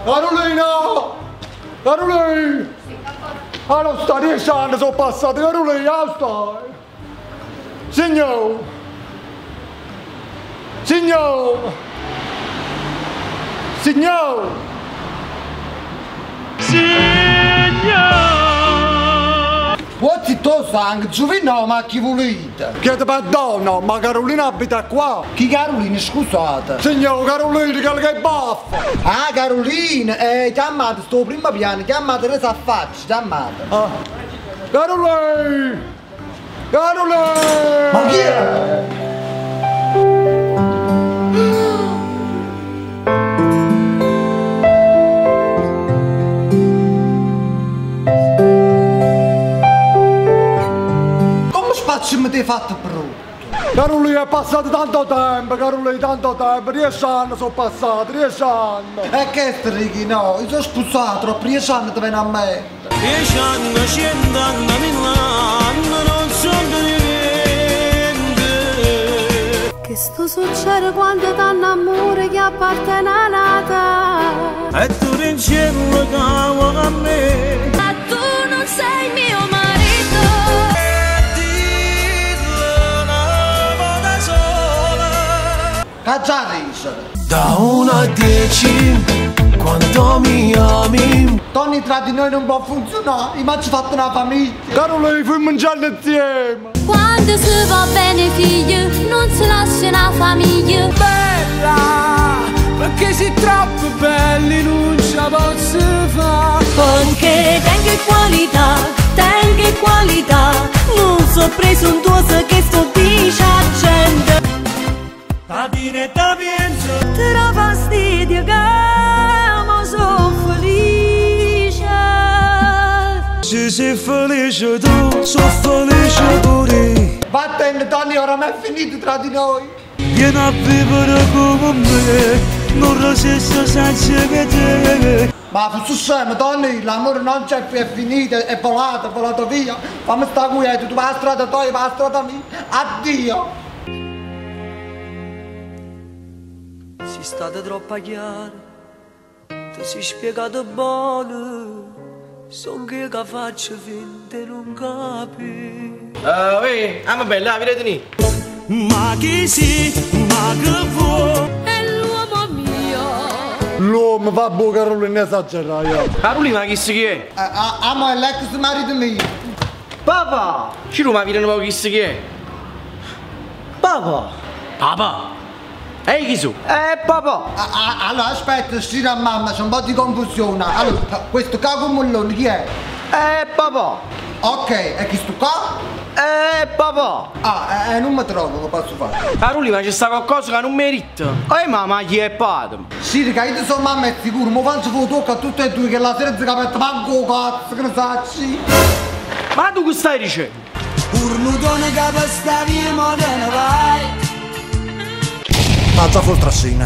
Carolina! Carolina! Ah, non sta 10 anni sono passati, Carolina, stai? Signore! Signore! Signore! Signor! What to sang, giovino, ma chi volete? Chiedo perdono, ma Carolina abita qua. Chi Carolina, scusate. Signor Carolina, che che baffa! Ah, Carolina, chiamate, sto primo piano, chiamate, resa a faccia, chiamate. Ah. Carolina! Carolina! Ma chi è? Come spazio mi ti hai fatto brutto? Carolina è passato tanto tempo, Carolina, tanto tempo, 10 anni sono passati, 10 anni! E che strighi no? Io sono sposato, troppo 10 anni ti viene a me. 10 anni, 100 anni, 1000 anni, non sono niente. Che sto succede quando t'annamore che appartiene a nata E tu rincello che a me. Ma tu non sei mio marito. E dillo una volta sola. Che già dice? Da 1 a 10, quanto mi ami? Tony tra di noi non può funzionare, io mi ci fatto una famiglia. Carolina, fai mangiare insieme! Quando si va bene figlio non si lascia una famiglia. Bella, perché sei troppo belli, non ce la posso fare. Perché tengo qualità, tengo qualità, non so presuntuosa che sto dice a gente. A dire da penso. Ti dà fastidio che mo sono felice. Se sei felice tu, sono felice pure. Vattene Tony, oramai è finito tra di noi. Vieni a vivere come me, non resisto senza che te. Ma su scemo, Tony, l'amore non c'è più, è finito, è volato, è volato via. Fammi stare quieto, tu vai a strada tua, io vado a strada mia. Addio. Sei stata troppo chiara, ti sei spiegato bene. Son che che faccio finta di non capire. Uè, ah, ma bella, vedete ni. Ma chi sei, ma che vuoi? È l'uomo mio. L'uomo va buon Carolina esagera io. Carolina, ma chi si chi è? Amo è l'ex marito mio. Papà! Ciro, ma vedi un po' chi si chi è? Papà! Papà! Ehi, chi su? Papà! Ah, ah, allora aspetta, stira a mamma, c'è un po' di confusione. Allora, questo qua con mullone chi è? Papà! Ok, e chi sto qua? Papà! Ah, non mi trovo, che posso fare? Carolina, ma c'è sta qualcosa che non merita. Ma chi è padre? Sì, che io sono mamma è sicuro, ma faccio tocca a tutte e due che la sera si capetta manco cazzo, che ne sacci? Ma tu che stai dicendo? Urnudone che sta via, mo te ne vai. Faccia fu trascina.